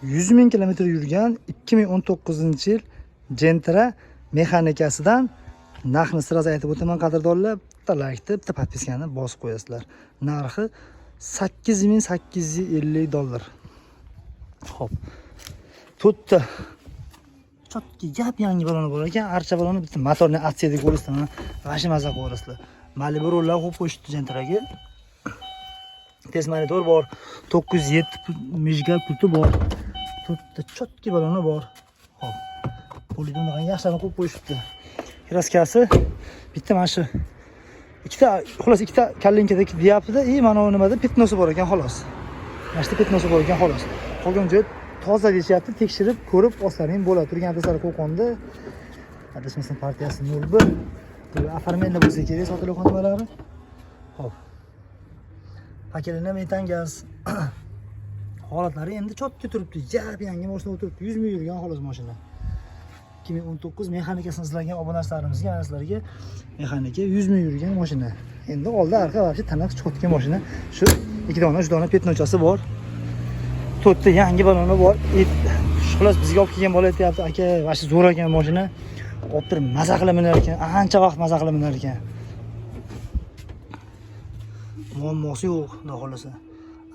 100 ming kilometr yurgan 2019 yil Gentra mexanikasidan. Narxni сразу aytib o'taman, qadrdonlar, bitta laykni, bitta подписка ni bosib qo'yasizlar. Narxi 8850 dollar. Xo'p. To'rtta чётко yap yangi baloni bor ekan, archa baloni, bitta motorni atsiyada ko'rasizlar, mana вообще maza qilib yuborasizlar. Malibu rullar qo'yib qo'yishibdi Gentraga. Test monitor bor, 907 мижга pulti bor. To'rtta чётко baloni bor. Xo'p. Pultni bunaqa yaxshilab qo'yib qo'yishibdi. Краска si bitta mana shu ikkita, xullas, ikkita kalinkadagi deyaptida, и mana bu nimada пятно si bor ekan, xolos. Mana shu пятно si bor ekan, xolos. Qolgan joyi toza deyishyapti, tekshirib ko'rib olsalaring bo'ladi. Turgan adreslari Qo'qonda. Adashmasam, partiyasi 01. Bu оформление bo'lsa kerak sotilayotgan nimalari. Xo'p. Paketini metan gaz. Holatlari endi чётко turibdi. Yap yangi mashina o'tiribdi. 100 ming yurgan xolos mashina. 2019 mexanikasini izlagan obunachilarimizga, mana sizlarga mexanika, 100 ming yurgan mashina. Endi oldi arqa вообще tiniq, чётко mashina. Shu ikki dona, uch dona пятно chasi bor. To'rtta yangi baloni bor. Xullas, bizga olib kelgan bola aytyapti, aka, вообще zo'r ekan mashina. Olib turib maza qilib minar ekan, ancha vaqt maza qilib minar ekan. Muammosi yo'q, xudo xohlasa.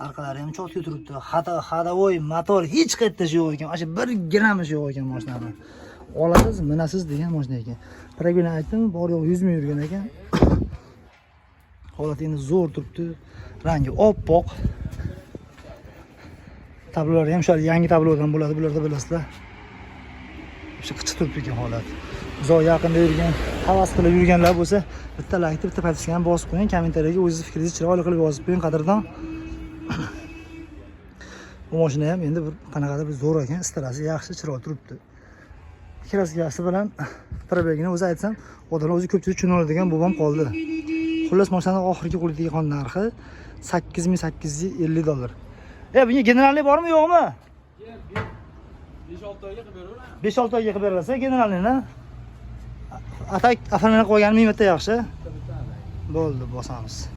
Orqalari ham чётко turibdi. Хата ходовой motor hech qayerda yo'q ekan. Mana shu 1 gramm yo'q ekan mashinani. Olasiz, minasiz degan mashina ekan. Пробег ini aytdim, bor yo'q 100 ming yurgan ekan. Holati endi zo'r turibdi. Rangi oppoq. Tablolari ham o'sha yangi tablodan bo'ladi, bularda bilasizlar. O'sha qichiq turibdi ekan holat. Uzoq yaqinda yurgan, havas qilib yurganlar bo'lsa, bitta laykni, bitta подписка ni bosib qo'ying, kommentariyaga o'zingiz fikringizni chiroyli qilib yozib qo'ying, qadrdon. Bu mashina ham endi bir qanaqadir bir zo'r ekan, istalasi yaxshi, chiroyli turibdi. Краска si bilan пробег ini o'zi aytsam, odamlar o'zi ko'pchilik tushuna oladigan bo'lib ham qoldi. Xullas, mashinani oxirgi qo'lga narxi 8850 dollar. E, bunga генеральный bormi, yo'qmi? 5-6 oyga qilib beraveramiz. 5-6 oyga qilib berasiz генеральный ni. А так, оформление qo'yganim 1000 marta yaxshi. Bo'ldi, bosamiz.